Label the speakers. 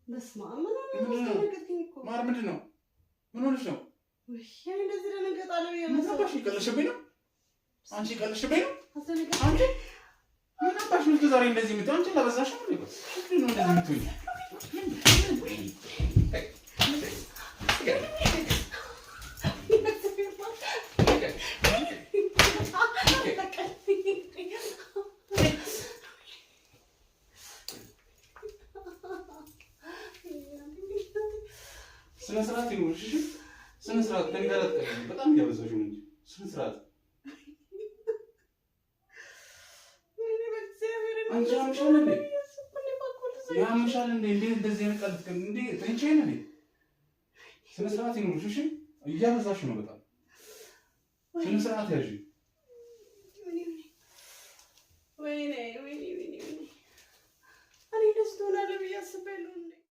Speaker 1: በስመ አብ፣ ምን ሆነህ ነው? አስደነገጥከኝ እኮ።
Speaker 2: ማር ምንድን ነው? ምን ሆነሽ ነው?
Speaker 1: ውይ፣ እኔ እንደዚህ ደነገጣለሁ ብዬ
Speaker 2: ምን
Speaker 1: አላሰብኩም።
Speaker 2: አባሽ ቀልሽብኝ ነው? አንቺ ቀልሽብኝ ነው?
Speaker 1: አስደነገጥከኝ።
Speaker 2: አንቺ ምን አባሽ ነው እስከ ዛሬ እንደዚህ የምትይው? አንቺ አላበዛሽም እንዴ? ምንድን ነው እንደዚህ የምትይው? ስነ ስርዓት ይኑርሽ። እሺ? ስነ ስርዓት ከእኔ ጋር አትቀልጂ። በጣም እያበዛሽው ነው እንጂ ስነ ስርዓት። አንቺ ያምሻል እንዴ? ያምሻል እንዴ? እንዴት እንደዚህ አይነት ቃል ትቀልጂ? እንዴ ተኝቼ ነው እንዴ? ስነ ስርዓት ይኑርሽ። እሺ? እያበዛሽው ነው በጣም። ስነ ስርዓት ያዢ።